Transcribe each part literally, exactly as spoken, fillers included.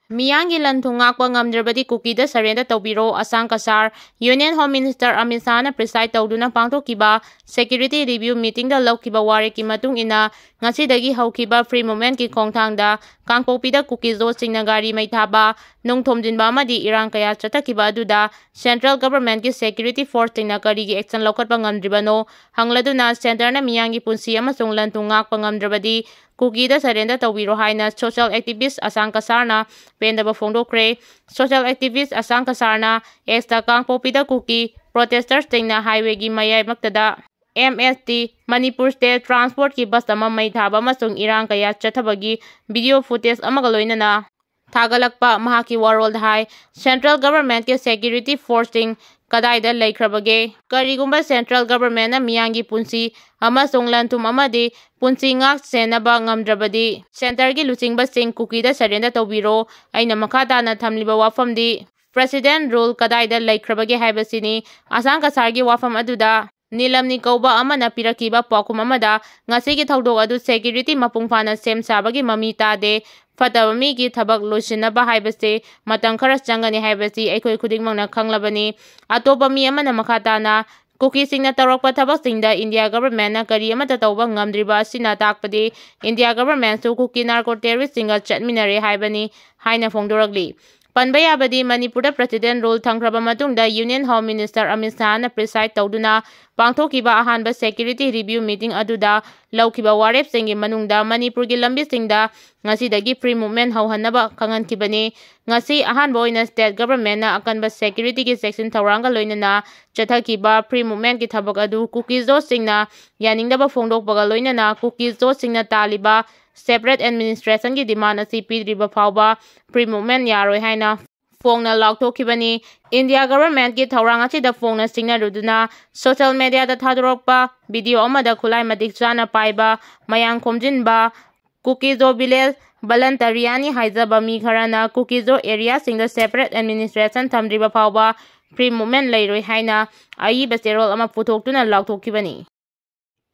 ꯃꯤꯌꯥꯝꯒꯤ ꯂꯟ ꯊꯨꯝ ꯉꯥꯛꯄ ꯉꯝꯗ꯭ꯔꯕꯗꯤ ꯀꯨꯀꯤꯗ surrender ꯇꯧꯕꯤꯔꯣ, ꯑꯁꯥꯡ Cachar. Union Home Minister Amit ꯁꯥꯍꯅ preside ꯇꯧꯗꯨꯅ ꯄꯥꯡꯊꯣꯛꯈꯤꯕ security review meetingꯗ ꯂꯧꯈꯤꯕ ꯋꯥꯔꯦꯞꯀꯤ ꯃꯇꯨꯡ ꯏꯟꯅ ꯉꯁꯤꯗꯒꯤ ꯍꯧꯈꯤꯕ free movementꯀꯤ ꯈꯣꯡꯊꯥꯡꯗ ꯀꯥꯡꯄꯣꯛꯄꯤꯗ ꯀꯨꯀꯤꯖꯣꯁꯤꯡꯅ ꯒꯥꯔꯤ ꯃꯩ ꯊꯥꯕ, ꯅꯨꯡ ꯊꯣꯝꯖꯤꯟꯕ ꯑꯃꯗꯤ ꯏꯔꯥꯡ ꯀꯌꯥ ꯆꯠꯊꯈꯤꯕ ꯑꯗꯨꯗ central governmentꯀꯤ security forceꯁꯤꯡꯅ ꯀꯔꯤꯒꯤ action ꯂꯧꯈꯠꯄ ꯉꯝꯗ꯭ꯔꯤꯕꯅꯣ ꯍꯪꯂꯗꯨꯅ centreꯅ ꯃꯤꯌꯥꯝꯒꯤ ꯄꯨꯟꯁꯤ ꯑꯃꯁꯨꯡ ꯂꯟ ꯊꯨꯝ ꯉꯥꯛꯄ ꯉꯝꯗ꯭ꯔꯕꯗꯤ ꯀꯨꯀꯤꯗ surrender ꯇꯧꯕꯤꯔꯣ ꯍꯥꯏꯅ social activist ꯑꯁꯥꯡ ꯀꯁꯥꯔꯅ ꯄꯦꯟꯗꯕ ꯐꯣꯡꯗꯣꯛꯈ꯭ꯔꯦ꯫ Social activist ꯑꯁꯥꯡ ꯀꯁꯥꯔꯅ Xꯇ ꯀꯥꯡꯄꯣꯛꯄꯤꯗ ꯀꯨꯀꯤ protestersꯁꯤꯡꯅ highwayꯒꯤ ꯃꯌꯥꯏꯃꯛꯇꯗ M S T, Manipur State Transportꯀꯤ bus ꯑꯃ ꯃꯩ ꯊꯥꯕ ꯑꯃꯁꯨꯡ ꯏꯔꯥꯡ ꯀꯌꯥ ꯆꯠꯊꯕꯒꯤ video footage ꯑꯃꯒ ꯂꯣꯏꯅꯅ ꯊꯥꯒꯠꯂꯛꯄ ꯃꯍꯥꯛꯀꯤ ꯋꯥꯔꯣꯜꯗ ꯍꯥꯏ, central governmentꯀꯤ security forceꯁꯤꯡ ꯀꯗꯥꯏꯗ ꯂꯩꯈ꯭ꯔꯕꯒꯦ? ꯀꯔꯤꯒꯨꯝꯕ central governmentꯅ ꯃꯤꯌꯥꯝꯒꯤ ꯄꯨꯟꯁꯤ ꯑꯃꯁꯨꯡ ꯂꯟ ꯊꯨꯝ ꯑꯃꯗꯤ ꯄꯨꯟꯁꯤ ꯉꯥꯛ ꯁꯦꯟꯅꯕ ꯉꯝꯗ꯭ꯔꯕꯗꯤ centreꯒꯤ ꯂꯨꯆꯤꯡꯕꯁꯤꯡ ꯀꯨꯀꯤꯗ surrender ꯇꯧꯕꯤꯔꯣ꯫ ꯑꯩꯅ ꯃꯈꯥ ꯇꯥꯅ ꯊꯝꯂꯤꯕ ꯋꯥꯐꯝꯗꯤ President Rule ꯀꯗꯥꯏꯗ ꯂꯩꯈ꯭ꯔꯕꯒꯦ ꯍꯥꯏꯕꯁꯤꯅꯤ꯫ ꯑꯁꯥꯡ ꯀꯁꯥꯔꯒꯤ ꯋꯥꯐꯝ ꯑꯗꯨꯗ ꯅꯤꯂꯝꯅꯤ ꯀꯧꯕ ꯑꯃꯅ ꯄꯤꯔꯛꯈꯤꯕ ꯄꯥꯎꯈꯨꯝ ꯑꯃꯗ ꯉꯁꯤꯒꯤ ꯊꯧꯗꯣꯛ ꯑꯗꯨ security ꯃꯄꯨꯡ ꯐꯥꯅ ꯁꯦꯝ ꯁꯥꯕꯒꯤ ꯃꯃꯤ ꯇꯥꯗꯦ꯫ ꯐꯠꯇꯕ ꯃꯤꯒꯤ ꯊꯕꯛ ꯂꯣꯏꯁꯤꯟꯅꯕ ꯍꯥꯏꯕꯁꯤ ꯃꯇꯝ ꯈꯔ ꯆꯪꯒꯅꯤ ꯍꯥꯏꯕꯁꯤ ꯑꯩꯈꯣꯏ ꯈꯨꯗꯤꯡꯃꯛꯅ ꯈꯪꯂꯕꯅꯤ꯫ ꯑꯇꯣꯞꯄ ꯃꯤ ꯑꯃꯅ ꯃꯈꯥ ꯇꯥꯅ ꯀꯨꯀꯤꯁꯤꯡꯅ ꯇꯧꯔꯛꯄ ꯊꯕꯛꯁꯤꯡꯗ India governmentꯅ ꯀꯔꯤ ꯑꯃꯠꯇ ꯇꯧꯕ ꯉꯝꯗ꯭ꯔꯤꯕ ꯑꯁꯤꯅ ꯇꯥꯛꯄꯗꯤ India governmentꯁꯨ ꯀꯨꯀꯤ narco terroristꯁꯤꯡꯒ ꯆꯠꯃꯤꯟꯅꯔꯦ ꯍꯥꯏꯕꯅꯤ ꯍꯥꯏꯅ ꯐꯣꯡꯗꯣꯔꯛꯂꯤ꯫ ꯄꯟꯕ ꯌꯥꯕꯗꯤ ꯃꯅꯤꯄꯨꯔꯗ President Rule ꯊꯝꯈ꯭ꯔꯕ ꯃꯇꯨꯡꯗ Union Home Minister Amit ꯁꯥꯍꯅ preside ꯇꯧꯗꯨꯅ ꯄꯥꯡꯊꯣꯛꯈꯤꯕ ꯑꯍꯥꯟꯕ security review meeting ꯑꯗꯨꯗ ꯂꯧꯈꯤꯕ ꯋꯥꯔꯦꯞꯁꯤꯡꯒꯤ ꯃꯅꯨꯡꯗ ꯃꯅꯤꯄꯨꯔꯒꯤ ꯂꯝꯕꯤꯁꯤꯡꯗ ꯉꯁꯤꯗꯒꯤ free movement ꯍꯧꯍꯟꯅꯕ ꯈꯪꯍꯟꯈꯤꯕꯅꯤ꯫ ꯉꯁꯤ ꯑꯍꯥꯟꯕ ꯑꯣꯏꯅ state governmentꯅ ꯑꯀꯟꯕ securityꯒꯤ ꯆꯦꯛꯁꯤꯟ ꯊꯧꯔꯥꯡꯒ ꯂꯣꯏꯅꯅ ꯆꯠꯊꯈꯤꯕ free movementꯀꯤ ꯊꯕꯛ ꯑꯗꯨ ꯀꯨꯀꯤꯖꯣꯁꯤꯡꯅ ꯌꯥꯅꯤꯡꯗꯕ ꯐꯣꯡꯗꯣꯛꯄꯒ ꯂꯣꯏꯅꯅ ꯀꯨꯀꯤꯖꯣꯁꯤꯡꯅ ꯇꯥꯜꯂꯤꯕ separate administrationꯒꯤ demand ꯑꯁꯤ ꯄꯤꯗ꯭ꯔꯤꯕ ꯐꯥꯎꯕ free movement ꯌꯥꯔꯣꯏ ꯍꯥꯏꯅ ꯐꯣꯡꯅ ꯂꯥꯎꯊꯣꯛꯈꯤꯕꯅꯤ꯫ India governmentꯀꯤ ꯊꯧꯔꯥꯡ ꯑꯁꯤꯗ ꯐꯣꯡꯅ ꯁꯤꯡꯅꯔꯨꯗꯨꯅ social mediaꯗ ꯊꯥꯗꯣꯔꯛꯄ video ꯑꯃꯗ ꯈꯨꯠꯂꯥꯏ ꯃꯇꯤꯛ ꯆꯥꯅ ꯄꯥꯏꯕ, ꯃꯌꯥꯡ ꯈꯣꯝꯖꯤꯟꯕ, ꯀꯨꯀꯤꯖꯣ village ꯕꯂꯟꯇꯔꯤꯌꯥꯅꯤ ꯍꯥꯏꯖꯕ ꯃꯤ ꯈꯔꯅ ꯀꯨꯀꯤꯖꯣ areaꯁꯤꯡꯗ separate administration ꯊꯝꯗ꯭ꯔꯤꯕ ꯐꯥꯎꯕ free movement ꯂꯩꯔꯣꯏ ꯍꯥꯏꯅ ꯑꯏꯕ ꯆꯦꯔꯣꯜ ꯑꯃ ꯄꯨꯊꯣꯛꯇꯨꯅ ꯂꯥꯎꯊꯣꯛꯈꯤꯕꯅꯤ꯫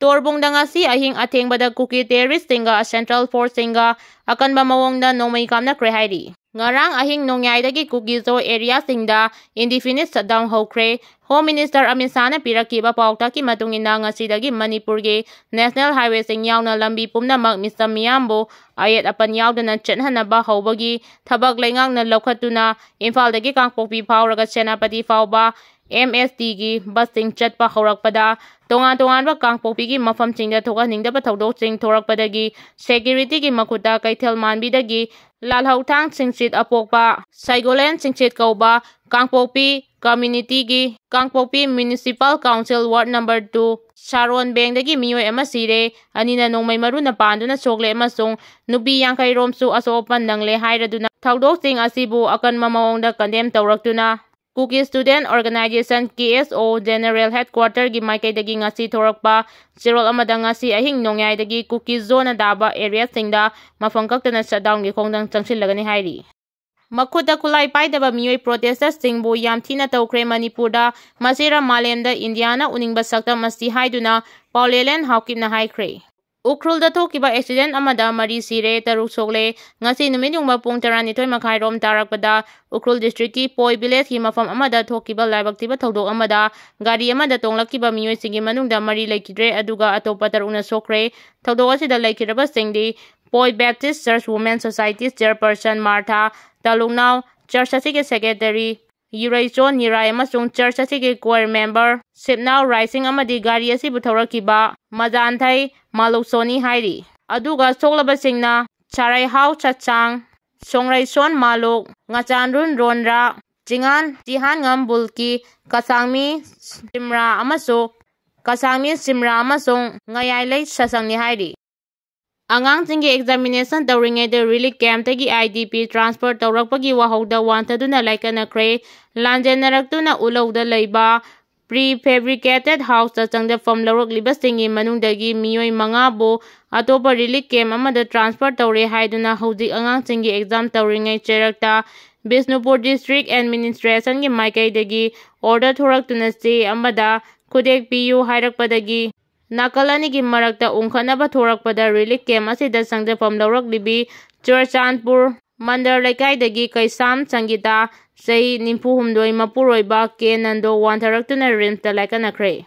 ꯇꯣꯔꯕꯨꯡꯗ ꯉꯁꯤ ꯑꯍꯤꯡ ꯑꯊꯦꯡꯕꯗ ꯀꯨꯀꯤ terroristꯁꯤꯡꯒ central forceꯁꯤꯡꯒ ꯑꯀꯟꯕ ꯃꯑꯣꯡꯗ ꯅꯣꯡꯃꯩ ꯀꯥꯞꯅꯈ꯭ꯔꯦ ꯍꯥꯏꯔꯤ꯫ ꯉꯔꯥꯡ ꯑꯍꯤꯡ ꯅꯣꯡꯌꯥꯏꯗꯒꯤ ꯀꯨꯀꯤ ꯖꯣ ꯑꯦꯔꯤꯌꯥꯁꯤꯡꯗ indefinite shutdown ꯍꯧꯈ꯭ꯔꯦ꯫ Home Minister ꯑꯃꯤꯠ ꯁꯥꯍꯅ ꯄꯤꯔꯛꯈꯤꯕ ꯄꯥꯎꯇꯥꯛꯀꯤ ꯃꯇꯨꯡ ꯏꯟꯅ, ꯉꯁꯤꯗꯒꯤ ꯃꯅꯤꯄꯨꯔꯒꯤ National Highwayꯁꯤꯡ ꯌꯥꯎꯅ ꯂꯝꯕꯤ ꯄꯨꯝꯅꯃꯛ ꯃꯤꯆꯝ ꯃꯤꯌꯥꯝꯕꯨ ꯑꯌꯦꯠ ꯑꯄꯟ ꯌꯥꯎꯗꯅ ꯆꯠꯍꯟꯅꯕ ꯍꯧꯕꯒꯤ ꯊꯕꯛ ꯂꯩꯉꯥꯛꯅ ꯂꯧꯈꯠꯇꯨꯅ, ꯏꯝꯐꯥꯜꯗꯒꯤ ꯀꯥꯡꯄꯣꯛꯄꯤ ꯐꯥꯎꯔꯒ ꯁꯦꯅꯥꯄꯇꯤ ꯐꯥꯎꯕ MSTꯒꯤ ꯕꯁꯁꯤꯡ ꯆꯠꯄ ꯍꯧꯔꯛꯄꯗ, ꯇꯣꯉꯥꯟ ꯇꯣꯉꯥꯟꯕ ꯀꯥꯡꯄꯣꯛꯄꯤꯒꯤ ꯃꯐꯝꯁꯤꯡꯗ ꯊꯣꯛꯍꯟꯅꯤꯡꯗꯕ ꯊꯧꯗꯣꯛꯁꯤꯡ ꯊꯣꯔꯛꯄꯗꯒꯤ securityꯒꯤ ꯃꯈꯨꯠꯇ ꯀꯩꯊꯦꯜ ꯃꯥꯟꯕꯤꯗꯒꯤ ꯂꯥꯜꯍꯧꯊꯥꯡ ꯁꯤꯡꯁꯤꯠ ꯑꯄꯣꯛꯄ, ꯁꯩꯒꯣꯂꯦꯟ ꯁꯤꯡꯁꯤꯠ ꯀꯧꯕ ꯀꯥꯡꯄꯣꯛꯄꯤ communityꯒꯤ, ꯀꯥꯡꯄꯣꯛꯄꯤ Municipal Council Ward number two ꯁꯥꯔꯣꯟ ꯕꯦꯡꯗꯒꯤ ꯃꯤꯑꯣꯏ ꯑꯃ ꯁꯤꯔꯦ, ꯑꯅꯤꯅ ꯅꯣꯡꯃꯩ ꯃꯔꯨꯅ ꯄꯥꯟꯗꯨꯅ ꯁꯣꯛꯂꯦ ꯑꯃꯁꯨꯡ ꯅꯨꯄꯤ ꯌꯥꯡꯈꯩ ꯔꯣꯝꯁꯨ ꯑꯁꯣꯛ ꯑꯄꯟ ꯅꯪꯂꯦ ꯍꯥꯏꯔꯗꯨꯅ, ꯊꯧꯗꯣꯛꯁꯤꯡ ꯑꯁꯤꯕꯨ ꯑꯀꯟꯕ ꯃꯑꯣꯡꯗ condemn ꯇꯧꯔꯛꯇꯨꯅ, Kuki Student Organization, KSO, General Headquarterꯒꯤ ꯃꯥꯏꯀꯩꯗꯒꯤ ꯉꯁꯤ ꯊꯣꯔꯛꯄ ꯆꯦꯔꯣꯜ ꯑꯃꯗ, ꯉꯁꯤ ꯑꯍꯤꯡ ꯅꯣꯡꯌꯥꯏꯗꯒꯤ ꯀꯨꯀꯤ ꯖꯣꯅ ꯇꯥꯕ ꯑꯦꯔꯤꯌꯥꯁꯤꯡꯗ ꯃꯐꯝ ꯀꯛꯇꯅ shutdownꯒꯤ ꯈꯣꯡꯖꯪ ꯆꯪꯁꯤꯜꯂꯒꯅꯤ ꯍꯥꯏꯔꯤ꯫ ꯃꯈꯨꯠꯇ ꯈꯨꯠꯂꯥꯏ ꯄꯥꯏꯗꯕ ꯃꯤꯑꯣꯏ protesterꯁꯤꯡꯕꯨ ꯌꯥꯝ ꯊꯤꯅ ꯇꯧꯈ꯭ꯔꯦ ꯃꯅꯤꯄꯨꯔꯗ꯫ ꯃꯁꯤꯔ ꯃꯥꯂꯦꯝꯗ ꯏꯟꯗꯤꯌꯥꯅ ꯎꯅꯤꯡꯕ ꯁꯛꯇꯝ ꯑꯁꯤ ꯍꯥꯏꯗꯨꯅ ꯄꯥꯎꯂꯦꯂꯦꯟ ꯍꯥꯎꯀꯤꯞꯅ ꯍꯥꯏꯈ꯭ꯔꯦ꯫ ꯎꯈ꯭ꯔꯨꯜꯗ ꯊꯣꯛꯈꯤꯕ accident ꯑꯃꯗ ꯃꯔꯤ ꯁꯤꯔꯦ, ꯇꯔꯨꯛ ꯁꯣꯛꯂꯦ꯫ ꯉꯁꯤ ꯅꯨꯃꯤꯠ ꯌꯨꯡꯕ ꯄꯨꯡ ꯇꯔꯥꯅꯤꯊꯣꯏ ꯃꯈꯥꯏ ꯔꯣꯝ ꯇꯥꯔꯛꯄꯗ ꯎꯈ꯭ꯔꯨꯜ districtꯀꯤ ꯄꯣꯏ villageꯀꯤ ꯃꯐꯝ ꯑꯃꯗ ꯊꯣꯛꯈꯤꯕ ꯂꯥꯏꯕꯛ ꯊꯤꯕ ꯊꯧꯗꯣꯛ ꯑꯃꯗ ꯒꯥꯔꯤ ꯑꯃꯗ ꯇꯣꯡꯂꯛꯈꯤꯕ ꯃꯤꯑꯣꯏꯁꯤꯡꯒꯤ ꯃꯅꯨꯡꯗ ꯃꯔꯤ ꯂꯩꯈꯤꯗ꯭ꯔꯦ, ꯑꯗꯨꯒ ꯑꯇꯣꯞꯄ ꯇꯔꯨꯛꯅ ꯁꯣꯛꯈ꯭ꯔꯦ꯫ ꯊꯧꯗꯣꯛ ꯑꯁꯤꯗ ꯂꯩꯈꯤꯗ꯭ꯔꯕꯁꯤꯡꯗꯤ ꯄꯣꯏ Baptist Church Women Society chairperson ꯃꯥꯔꯊꯥ ꯇꯥꯂꯨꯡꯅꯥꯎ, church ꯑꯁꯤꯒꯤ secretary ꯌꯨꯔꯩꯆꯣꯟ ꯅꯤꯔꯥꯏ ꯑꯃꯁꯨꯡ church ꯑꯁꯤꯒꯤ choir member ꯁꯤꯞꯅꯥꯎ ꯔꯥꯏꯁꯤꯡ ꯑꯃꯗꯤ ꯒꯥꯔꯤ ꯑꯁꯤꯕꯨ ꯊꯧꯔꯛꯈꯤꯕ ꯃꯖꯥꯟꯊꯩ ꯃꯥꯂꯣꯛꯁꯣꯅꯤ ꯍꯥꯏꯔꯤ꯫ ꯑꯗꯨꯒ ꯁꯣꯛꯂꯕꯁꯤꯡꯅ ꯁꯔꯩꯍꯥꯎ ꯁꯠꯁꯥꯡ, ꯁꯣꯡꯔꯩꯁꯣꯟ ꯃꯥꯂꯣꯛ, ꯉꯆꯥꯟꯔꯨꯟ ꯔꯣꯟꯔꯥ, ꯆꯤꯉꯥꯟ ꯆꯤꯍꯥꯟꯉꯝ ꯕꯨꯜꯀꯤ, ꯀꯁꯥꯡꯃꯤ ꯁꯤꯝꯔꯥ ꯑꯃꯁꯨꯡ ꯀꯁꯥꯡꯃꯤ ꯁꯤꯝꯔꯥ ꯑꯃꯁꯨꯡ ꯉꯌꯥꯏꯂꯩ ꯁꯁꯪꯅꯤ ꯍꯥꯏꯔꯤ꯫ ꯑꯉꯥꯡꯁꯤꯡꯒꯤ examination ꯇꯧꯔꯤꯉꯩꯗ relief campꯇꯒꯤ IDP transfer ꯇꯧꯔꯛꯄꯒꯤ ꯋꯥꯍꯧꯗ ꯋꯥꯟꯊꯗꯨꯅ ꯂꯥꯏꯀꯠꯅꯈ꯭ꯔꯦ꯫ ꯂꯥꯟꯖꯦꯟꯅꯔꯛꯇꯨꯅ ꯎꯠꯂꯧꯗ ꯂꯩꯕ prefabricated houseꯇ ꯆꯪꯖꯐꯝ ꯂꯧꯔꯛꯂꯤꯕꯁꯤꯡꯒꯤ ꯃꯅꯨꯡꯗꯒꯤ ꯃꯤꯑꯣꯏ ꯃꯉꯥꯕꯨ ꯑꯇꯣꯞꯄ relief camp ꯑꯃꯗ transfer ꯇꯧꯔꯦ ꯍꯥꯏꯗꯨꯅ ꯍꯧꯖꯤꯛ ꯑꯉꯥꯡꯁꯤꯡꯒꯤ exam ꯇꯧꯔꯤꯉꯩ ꯆꯩꯔꯛꯇ ꯕꯤꯁꯅꯨꯄꯨꯔ district administrationꯒꯤ ꯃꯥꯏꯀꯩꯗꯒꯤ order ꯊꯣꯔꯛꯇꯨꯅ ꯆꯦ ꯑꯃꯗ ꯈꯨꯗꯦꯛ ꯄꯤꯌꯨ ꯍꯥꯏꯔꯛꯄꯗꯒꯤ ꯅꯥꯀꯜ ꯑꯅꯤꯒꯤ ꯃꯔꯛꯇ ꯎꯪꯈꯠꯅꯕ ꯊꯣꯔꯛꯄꯗ relief camp ꯑꯁꯤꯗ ꯆꯪꯖꯐꯝ ꯂꯧꯔꯛꯂꯤꯕꯤ ꯆꯨꯔꯆꯥꯟꯄꯨꯔ ꯃꯟꯗꯔ ꯂꯩꯀꯥꯏꯗꯒꯤ ꯀꯩꯁꯥꯝ ꯁꯪꯒꯤꯇꯥ, ꯆꯍꯤ ꯅꯤꯐꯨ ꯍꯨꯝꯗꯣꯏ, ꯃꯄꯨꯔꯣꯏꯕ ꯀꯦ ꯅꯟꯗꯣ ꯋꯥꯟꯊꯔꯛꯇꯨꯅ ꯔꯤꯝꯁꯇ ꯂꯥꯏꯀꯠꯅꯈ꯭ꯔꯦ꯫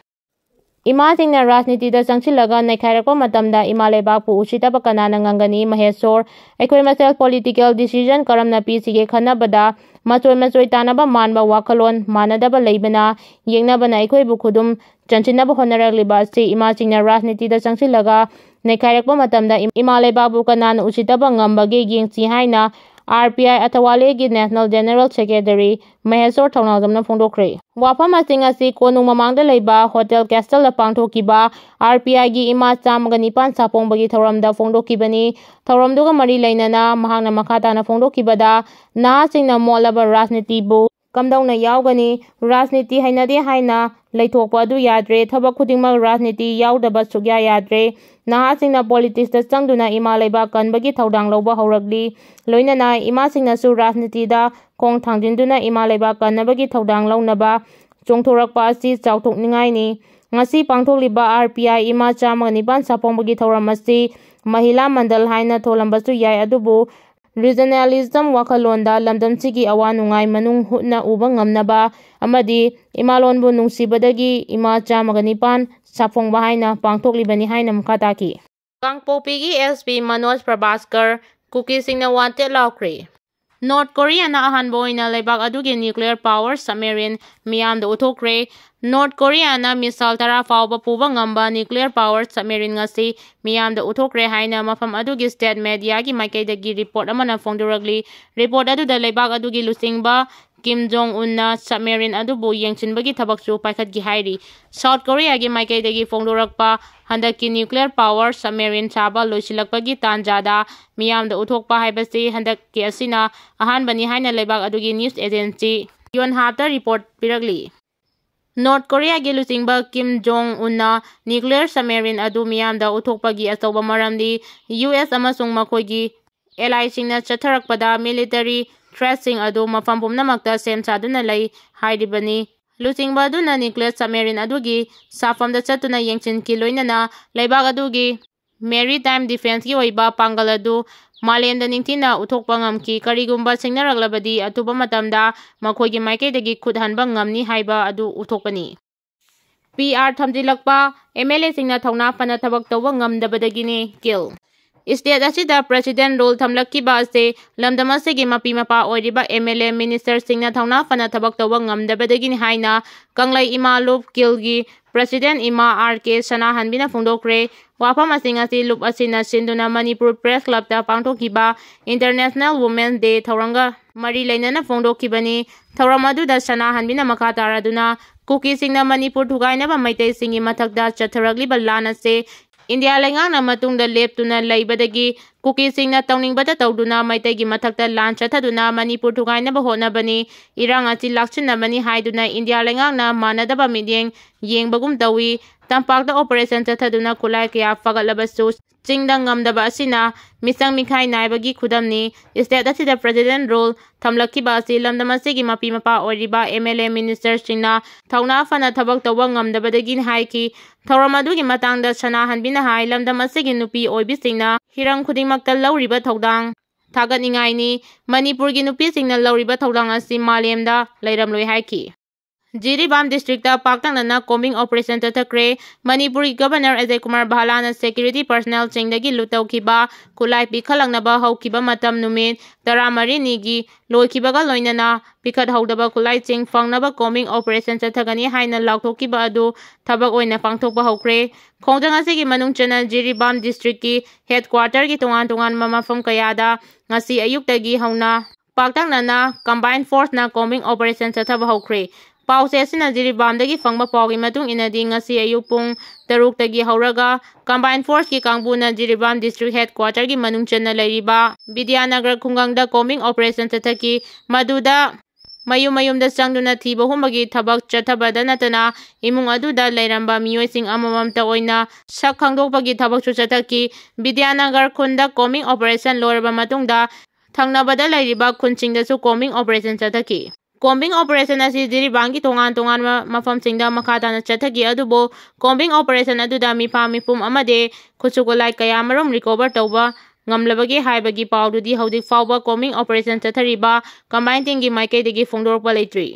ꯏꯃꯥꯁꯤꯡꯅ ꯔꯥꯖꯅꯤꯇꯤꯗ ꯆꯪꯁꯤꯜꯂꯒ ꯅꯩꯈꯥꯏꯔꯛꯄ ꯃꯇꯝꯗ ꯏꯃꯥ ꯂꯩꯕꯥꯛꯄꯨ ꯎꯁꯤꯠꯇꯕ ꯀꯅꯥꯅ ꯉꯝꯒꯅꯤ? ꯃꯍꯦꯁꯣꯔ, ꯑꯩꯈꯣꯏ ꯃꯁꯦꯜ political decision ꯀꯔꯝꯅ ꯄꯤꯁꯤꯒꯦ ꯈꯟꯅꯕꯗ ꯃꯆꯣꯏ ꯃꯆꯣꯏ ꯇꯥꯅꯕ ꯃꯥꯟꯕ ꯋꯥꯈꯜꯂꯣꯟ ꯃꯥꯟꯅꯗꯕ ꯂꯩꯕꯅ ꯌꯦꯛꯅꯕꯅ ꯑꯩꯈꯣꯏꯕꯨ ꯈꯨꯗꯨꯝ ꯆꯟꯁꯤꯟꯅꯕ ꯍꯣꯠꯅꯔꯛꯂꯤꯕ ꯑꯁꯤ ꯏꯃꯥꯁꯤꯡꯅ ꯔꯥꯖꯅꯤꯇꯤꯗ ꯆꯪꯁꯤꯜꯂꯒ ꯅꯩꯈꯥꯏꯔꯛꯄ ꯃꯇꯝꯗ ꯏꯃꯥ ꯂꯩꯕꯥꯛꯄꯨ ꯀꯅꯥꯅ ꯎꯁꯤꯠꯇꯕ ꯉꯝꯕꯒꯦ ꯌꯦꯡꯁꯤ ꯍꯥꯏꯅ R P I ꯑꯊꯋꯥꯂꯦꯒꯤ National General Secretary ꯃꯍꯦꯁꯣꯔ ꯊꯧꯅꯥꯖꯝꯅ ꯐꯣꯡꯗꯣꯛꯈ꯭ꯔꯦ꯫ ꯋꯥꯐꯝꯁꯤꯡ ꯑꯁꯤ ꯀꯣꯅꯨꯡ ꯃꯃꯥꯡꯗ ꯂꯩꯕ Hotel Castle ꯗ ꯄꯥꯡꯊꯣꯛꯈꯤꯕ R P I ꯒꯤ ꯏꯃꯥ ꯆꯥꯝꯃꯒ ꯅꯤꯄꯥꯟ ꯁꯥꯐꯣꯡꯕꯒꯤ ꯊꯧꯔꯝꯗ ꯐꯣꯡꯗꯣꯛꯈꯤꯕꯅꯤ꯫ ꯊꯧꯔꯝꯗꯨꯒ ꯃꯔꯤ ꯂꯩꯅꯅ ꯃꯍꯥꯛꯅ ꯃꯈꯥ ꯇꯥꯅ ꯐꯣꯡꯗꯣꯛꯈꯤꯕꯗ, ꯅꯍꯥꯁꯤꯡꯅ ꯃꯣꯠꯂꯕ ꯔꯥꯖꯅꯤꯇꯤꯕꯨ ꯀꯝꯗꯧꯅ ꯌꯥꯎꯒꯅꯤ? ꯔꯥꯖꯅꯤꯇꯤ ꯍꯩꯅꯗꯦ ꯍꯥꯏꯅ ꯂꯩꯊꯣꯛꯄ ꯑꯗꯨ ꯌꯥꯗ꯭ꯔꯦ꯫ ꯊꯕꯛ ꯈꯨꯗꯤꯡꯃꯛ ꯔꯥꯖꯅꯤꯇꯤ ꯌꯥꯎꯗꯕ ꯁꯨꯛꯌꯥ ꯌꯥꯗ꯭ꯔꯦ꯫ ꯅꯍꯥꯁꯤꯡꯅ politics ꯇ ꯆꯪꯗꯨꯅ ꯏꯃꯥ ꯂꯩꯕꯥꯛ ꯀꯟꯕꯒꯤ ꯊꯧꯗꯥꯡ ꯂꯧꯕ ꯍꯧꯔꯛꯂꯤ꯫ ꯂꯣꯏꯅꯅ ꯏꯃꯥꯁꯤꯡꯅꯁꯨ ꯔꯥꯖꯅꯤꯇꯤꯗ ꯈꯣꯡ ꯊꯥꯡꯖꯤꯟꯗꯨꯅ ꯏꯃꯥ ꯂꯩꯕꯥꯛ ꯀꯟꯅꯕꯒꯤ ꯊꯧꯗꯥꯡ ꯂꯧꯅꯕ ꯆꯣꯡꯊꯣꯔꯛꯄ ꯑꯁꯤ ꯆꯥꯎꯊꯣꯛꯅꯤꯡꯉꯥꯏꯅꯤ꯫ ꯉꯁꯤ ꯄꯥꯡꯊꯣꯛꯂꯤꯕ R P I ꯏꯃꯥ ꯆꯥꯝꯃꯒ ꯅꯤꯄꯥꯟ ꯁꯥꯐꯣꯡꯕꯒꯤ ꯊꯧꯔꯝ ꯑꯁꯤ ꯃꯍꯤꯂꯥ ꯃꯟꯗꯜ ꯍꯥꯏꯅ ꯊꯣꯜꯂꯝꯕꯁꯨ ꯌꯥꯏ, ꯑꯗꯨꯕꯨ regionalism ꯋꯥꯈꯜꯂꯣꯟꯗ ꯂꯝꯗꯝꯁꯤꯒꯤ ꯑꯋꯥ ꯅꯨꯡꯉꯥꯏ ꯃꯅꯨꯡ ꯍꯨꯠꯅ ꯎꯕ ꯉꯝꯅꯕ ꯑꯃꯗꯤ ꯏꯃꯥꯂꯣꯟꯕꯨ ꯅꯨꯡꯁꯤꯕꯗꯒꯤ ꯏꯃꯥ ꯆꯥꯝꯃꯒ ꯅꯤꯄꯥꯟ ꯁꯥꯐꯣꯡꯕ ꯍꯥꯏꯅ ꯄꯥꯡꯊꯣꯛꯂꯤꯕꯅꯤ ꯍꯥꯏꯅ ꯃꯈꯥ ꯇꯥꯈꯤ꯫ ꯀꯥꯡꯄꯣꯛꯄꯤꯒꯤ S P Manoj ꯄ꯭ꯔꯚꯥꯁꯀꯔ ꯀꯨꯀꯤꯁꯤꯡꯅ wanted ꯂꯥꯎꯈ꯭ꯔꯦ꯫ North Korea ꯅ ꯑꯍꯥꯟꯕ ꯑꯣꯏꯅ ꯂꯩꯕꯥꯛ ꯑꯗꯨꯒꯤ nuclear power submarine ꯃꯤꯌꯥꯝꯗ ꯎꯠꯊꯣꯛꯈ꯭ꯔꯦ꯫ North Korea ꯅ missile ꯇꯔꯥ ꯐꯥꯎꯕ ꯄꯨꯕ ꯉꯝꯕ nuclear power submarine ꯉꯁꯤ ꯃꯤꯌꯥꯝꯗ ꯎꯠꯊꯣꯛꯈ꯭ꯔꯦ ꯍꯥꯏꯅ ꯃꯐꯝ ꯑꯗꯨꯒꯤ state media ꯒꯤ ꯃꯥꯏꯀꯩꯗꯒꯤ report ꯑꯃꯅ ꯐꯣꯡꯗꯣꯔꯛꯂꯤ꯫ Report ꯑꯗꯨꯗ ꯂꯩꯕꯥꯛ ꯑꯗꯨꯒꯤ ꯂꯨꯆꯤꯡꯕ ꯀꯤꯝ ꯖꯣꯡ ꯎꯟꯅ submarine ꯑꯗꯨꯕꯨ ꯌꯦꯡꯁꯤꯟꯕꯒꯤ ꯊꯕꯛꯁꯨ ꯄꯥꯏꯈꯠꯈꯤ ꯍꯥꯏꯔꯤ꯫ South Korea ꯒꯤ ꯃꯥꯏꯀꯩꯗꯒꯤ ꯐꯣꯡꯗꯣꯔꯛꯄ ꯍꯟꯗꯛꯀꯤ nuclear power submarine ꯁꯥꯕ ꯂꯣꯏꯁꯤꯜꯂꯛꯄꯒꯤ ꯇꯥꯟꯖꯥꯗ ꯃꯤꯌꯥꯝꯗ ꯎꯠꯊꯣꯛꯄ ꯍꯥꯏꯕꯁꯤ ꯍꯟꯗꯛꯀꯤ ꯑꯁꯤꯅ ꯑꯍꯥꯟꯕꯅꯤ ꯍꯥꯏꯅ ꯂꯩꯕꯥꯛ ꯑꯗꯨꯒꯤ news agency Yonhap ꯇ report ꯄꯤꯔꯛꯂꯤ꯫ North Korea ꯒꯤ ꯂꯨꯆꯤꯡꯕ ꯀꯤꯝ ꯖꯣꯡ ꯎꯟꯅ nuclear submarine ꯑꯗꯨ ꯃꯤꯌꯥꯝꯗ ꯎꯠꯊꯣꯛꯄꯒꯤ ꯑꯆꯧꯕ ꯃꯔꯝꯗꯤ U S ꯑꯃꯁꯨꯡ ꯃꯈꯣꯏꯒꯤ ally ꯁꯤꯡꯅ ꯆꯠꯊꯔꯛꯄꯗ military threat ꯁꯤꯡ ꯑꯗꯨ ꯃꯐꯝ ꯄꯨꯝꯅꯃꯛꯇ ꯁꯦꯝ ꯁꯥꯗꯨꯅ ꯂꯩ ꯍꯥꯏꯔꯤꯕꯅꯤ꯫ ꯂꯨꯆꯤꯡꯕ ꯑꯗꯨꯅ nuclear submarine ꯑꯗꯨꯒꯤ ꯁꯥꯐꯝꯗ ꯆꯠꯇꯨꯅ ꯌꯦꯡꯁꯤꯟꯈꯤ, ꯂꯣꯏꯅꯅ ꯂꯩꯕꯥꯛ ꯑꯗꯨꯒꯤ maritime defenceꯀꯤ ꯑꯣꯏꯕ ꯄꯥꯡꯒꯜ ꯑꯗꯨ ꯃꯥꯂꯦꯝꯗ ꯅꯤꯡꯊꯤꯅ ꯎꯠꯊꯣꯛꯄ ꯉꯝꯈꯤ꯫ ꯀꯔꯤꯒꯨꯝꯕ ꯁꯤꯡꯅꯔꯛꯂꯕꯗꯤ, ꯑꯊꯨꯕ ꯃꯇꯝꯗ ꯃꯈꯣꯏꯒꯤ ꯃꯥꯏꯀꯩꯗꯒꯤ ꯈꯨꯠ ꯍꯟꯕ ꯉꯝꯅꯤ ꯍꯥꯏꯕ ꯑꯗꯨ ꯎꯠꯊꯣꯛꯄꯅꯤ꯫ ꯄꯤ ꯑꯥꯔ ꯊꯝꯖꯤꯜꯂꯛꯄ, ꯑꯦꯝ ꯑꯦꯜ ꯑꯦꯁꯤꯡꯅ ꯊꯧꯅꯥ ꯐꯅ ꯊꯕꯛ ꯇꯧꯕ ꯉꯝꯗꯕꯗꯒꯤꯅꯤ꯫ ꯀꯤꯜ꯫ ꯁ꯭ꯇꯦꯠ ꯑꯁꯤꯗ president rule ꯊꯝꯂꯛꯈꯤꯕ ꯑꯁꯤ ꯂꯝꯗꯝ ꯑꯁꯤꯒꯤ ꯃꯄꯤ ꯃꯄꯥ ꯑꯣꯏꯔꯤꯕ ꯑꯦꯝ ꯑꯦꯜ ꯑꯦ, ministerꯁꯤꯡꯅ ꯊꯧꯅꯥ ꯐꯅ ꯊꯕꯛ ꯇꯧꯕ ꯉꯝꯗꯕꯗꯒꯤꯅꯤ ꯍꯥꯏꯅ ꯀꯪꯂꯩ ꯏꯃꯥ ꯂꯨꯞ ꯀꯤꯜꯒꯤ president ꯏꯃꯥ ꯑꯥꯔ ꯀꯦ ꯁꯅꯥꯍꯟꯕꯤꯅ ꯐꯣꯡꯗꯣꯛꯈ꯭ꯔꯦ꯫ ꯋꯥꯐꯝ ꯑꯁꯤꯡ ꯑꯁꯤ ꯂꯨꯞ ꯑꯁꯤꯅ ꯁꯤꯟꯗꯨꯅ ꯃꯅꯤꯄꯨꯔ Press Clubꯇ ꯄꯥꯡꯊꯣꯛꯈꯤꯕ International Women's Day ꯊꯧꯔꯝꯒ ꯃꯔꯤ ꯂꯩꯅꯅ ꯐꯣꯡꯗꯣꯛꯈꯤꯕꯅꯤ꯫ ꯊꯧꯔꯝ ꯑꯗꯨꯗ ꯁꯅꯥꯍꯟꯕꯤꯅ ꯃꯈꯥ ꯇꯥꯔꯗꯨꯅ ꯀꯨꯀꯤꯁꯤꯡꯅ ꯃꯅꯤꯄꯨꯔ ꯊꯨꯒꯥꯏꯅꯕ ꯃꯩꯇꯩꯁꯤꯡꯒꯤ ꯃꯊꯛꯇ ꯆꯠꯊꯔꯛꯂꯤꯕ ꯂꯥꯟ ꯑꯁꯤ ꯏꯟꯗꯤꯌꯥ ꯂꯩꯉꯥꯛꯅ ꯃꯇꯨꯡꯗ ꯂꯦꯞꯇꯨꯅ ꯂꯩꯕꯗꯒꯤ ꯀꯨꯀꯤꯁꯤꯡꯅ ꯇꯧꯅꯤꯡꯕꯇ ꯇꯧꯗꯨꯅ ꯃꯩꯇꯩꯒꯤ ꯃꯊꯛꯇ ꯂꯥꯟ ꯆꯠꯊꯗꯨꯅ ꯃꯅꯤꯄꯨꯔ ꯊꯨꯒꯥꯏꯅꯕ ꯍꯣꯠꯅꯕꯅꯤ꯫ ꯏꯔꯥꯡ ꯑꯁꯤ ꯂꯥꯛꯁꯤꯟꯅꯕꯅꯤ ꯍꯥꯏꯗꯨꯅ ꯏꯟꯗꯤꯌꯥ ꯂꯩꯉꯥꯛꯅ ꯃꯥꯟꯅꯗꯕ ꯃꯤꯠꯌꯦꯡ ꯌꯦꯡꯕꯒꯨꯝ ꯇꯧꯏ꯫ ꯇꯝꯄꯥꯛꯇ operation ꯆꯠꯊꯗꯨꯅ ꯈꯨꯠꯂꯥꯏ ꯀꯌꯥ ꯐꯒꯠꯂꯕꯁꯨ ꯆꯤꯡꯗ ꯉꯝꯗꯕ ꯑꯁꯤꯅ ꯃꯤꯆꯪ ꯃꯤꯈꯥꯏ ꯅꯥꯏꯕꯒꯤ ꯈꯨꯗꯝꯅꯤ꯫ State ꯑꯁꯤꯗ president rule ꯊꯝꯂꯛꯈꯤꯕ ꯑꯁꯤ ꯂꯝꯗꯝ ꯑꯁꯤꯒꯤ ꯃꯄꯤ ꯃꯄꯥ ꯑꯣꯏꯔꯤꯕ M L A ministerꯁꯤꯡꯅ ꯊꯧꯅꯥ ꯐꯅ ꯊꯕꯛ ꯇꯧꯕ ꯉꯝꯗꯕꯗꯒꯤꯅꯤ ꯍꯥꯏꯈꯤ꯫ ꯊꯧꯔꯝ ꯑꯗꯨꯒꯤ ꯃꯇꯥꯡꯗ ꯁꯅꯥꯍꯟꯕꯤꯅ ꯍꯥꯏ, ꯂꯝꯗꯝ ꯑꯁꯤꯒꯤ ꯅꯨꯄꯤ ꯑꯣꯏꯕꯤꯁꯤꯡꯅ ꯍꯤꯔꯝ ꯈꯨꯗꯤꯡꯃꯛꯇ ꯂꯧꯔꯤꯕ ꯊꯧꯗꯥꯡ ꯊꯥꯒꯠꯅꯤꯡꯉꯥꯏꯅꯤ꯫ ꯃꯅꯤꯄꯨꯔꯒꯤ ꯅꯨꯄꯤꯁꯤꯡꯅ ꯂꯧꯔꯤꯕ ꯊꯧꯗꯥꯡ ꯑꯁꯤ ꯃꯥꯂꯦꯝꯗ ꯂꯩꯔꯝꯂꯣꯏ ꯍꯥꯏꯈꯤ꯫ ꯖꯤꯔꯤꯕꯥꯝ districtꯇ ꯄꯥꯛꯇꯛꯅꯅ combing operation ꯆꯠꯊꯈ꯭ꯔꯦ꯫ ꯃꯅꯤꯄꯨꯔꯒꯤ Governor ꯑꯖꯌ ꯀꯨꯃꯥꯔ ꯚꯥꯂꯥꯅ security personnelꯁꯤꯡꯗꯒꯤ ꯂꯨꯠ ꯇꯧꯈꯤꯕ ꯈꯨꯠꯂꯥꯏ ꯄꯤꯈꯠꯂꯛꯅꯕ ꯍꯧꯈꯤꯕ ꯃꯇꯝ ꯅꯨꯃꯤꯠ ꯇꯔꯥꯃꯔꯤꯅꯤꯒꯤ ꯂꯣꯏꯈꯤꯕꯒ ꯂꯣꯏꯅꯅ ꯄꯤꯈꯠꯍꯧꯗꯕ ꯈꯨꯠꯂꯥꯏꯁꯤꯡ ꯐꯪꯅꯕ combing operation ꯆꯠꯊꯒꯅꯤ ꯍꯥꯏꯅ ꯂꯥꯎꯊꯣꯛꯈꯤꯕ ꯑꯗꯨ ꯊꯕꯛ ꯑꯣꯏꯅ ꯄꯥꯡꯊꯣꯛꯄ ꯍꯧꯈ꯭ꯔꯦ꯫ ꯈꯣꯡꯖꯪ ꯑꯁꯤꯒꯤ ꯃꯅꯨꯡ ꯆꯟꯅ ꯖꯤꯔꯤꯕꯥꯝ districtꯀꯤ headquarterꯒꯤ ꯇꯣꯉꯥꯟ ꯇꯣꯉꯥꯟꯕ ꯃꯐꯝ ꯀꯌꯥꯗ ꯉꯁꯤ ꯑꯌꯨꯛꯇꯒꯤ ꯍꯧꯅ ꯄꯥꯛꯇꯛꯅꯅ combined forceꯅ combing operation ꯆꯠꯊꯕ ꯍꯧꯈ꯭ꯔꯦ꯫ ꯄꯥꯎꯆꯦ ꯑꯁꯤꯅ ꯖꯤꯔꯤꯕꯥꯝꯗꯒꯤ ꯐꯪꯕ ꯄꯥꯎꯒꯤ ꯃꯇꯨꯡ ꯏꯟꯅꯗꯤ, ꯉꯁꯤ ꯑꯌꯨꯛ ꯄꯨꯡ ꯇꯔꯨꯛꯇꯒꯤ ꯍꯧꯔꯒ combined forceꯀꯤ ꯀꯥꯡꯕꯨꯅ ꯖꯤꯔꯤꯕꯥꯝ district headquarterꯒꯤ ꯃꯅꯨꯡ ꯆꯟꯅ ꯂꯩꯔꯤꯕ ꯕꯤꯗ꯭ꯌꯥꯅꯒꯔ ꯈꯨꯡꯒꯪꯗ combing operation ꯆꯠꯊꯈꯤ꯫ ꯃꯗꯨꯗ ꯃꯌꯨꯝ ꯃꯌꯨꯝꯗ ꯆꯪꯗꯨꯅ ꯊꯤꯕ ꯍꯨꯝꯕꯒꯤ ꯊꯕꯛ ꯆꯠꯊꯕꯗ ꯅꯠꯇꯅ, ꯏꯃꯨꯡ ꯑꯗꯨꯗ ꯂꯩꯔꯝꯕ ꯃꯤꯑꯣꯏꯁꯤꯡ ꯑꯃꯃꯝꯇ ꯑꯣꯏꯅ ꯁꯛ ꯈꯪꯗꯣꯛꯄꯒꯤ ꯊꯕꯛꯁꯨ ꯆꯠꯊꯈꯤ꯫ ꯕꯤꯗ꯭ꯌꯥꯅꯒꯔ ꯈꯨꯟꯗ combing operation ꯂꯣꯏꯔꯕ ꯃꯇꯨꯡꯗ, ꯊꯪꯅꯕꯗ ꯂꯩꯔꯤꯕ ꯈꯨꯟꯁꯤꯡꯗꯁꯨ combing operation ꯆꯠꯊꯈꯤ꯫ Combing operation ꯑꯁꯤ ꯖꯤꯔꯤꯕꯥꯝꯒꯤ ꯇꯣꯉꯥꯟ ꯇꯣꯉꯥꯟꯕ ꯃꯐꯝꯁꯤꯡꯗ ꯃꯈꯥ ꯇꯥꯅ ꯆꯠꯊꯈꯤ, ꯑꯗꯨꯕꯨ combing operation ꯑꯗꯨꯗ ꯃꯤꯐꯥ ꯃꯤꯄꯨꯝ ꯑꯃꯗꯤ ꯈꯨꯠꯁꯨ ꯈꯨꯠꯂꯥꯏ ꯀꯌꯥ ꯑꯃꯔꯣꯝ recover ꯇꯧꯕ ꯉꯝꯂꯕꯒꯦ ꯍꯥꯏꯕꯒꯤ ꯄꯥꯎꯗꯨꯗꯤ ꯍꯧꯖꯤꯛ ꯐꯥꯎꯕ combing operation ꯆꯠꯊꯔꯤꯕ combined teamꯒꯤ ꯃꯥꯏꯀꯩꯗꯒꯤ ꯐꯣꯡꯗꯣꯔꯛꯄ ꯂꯩꯇ꯭ꯔꯤ꯫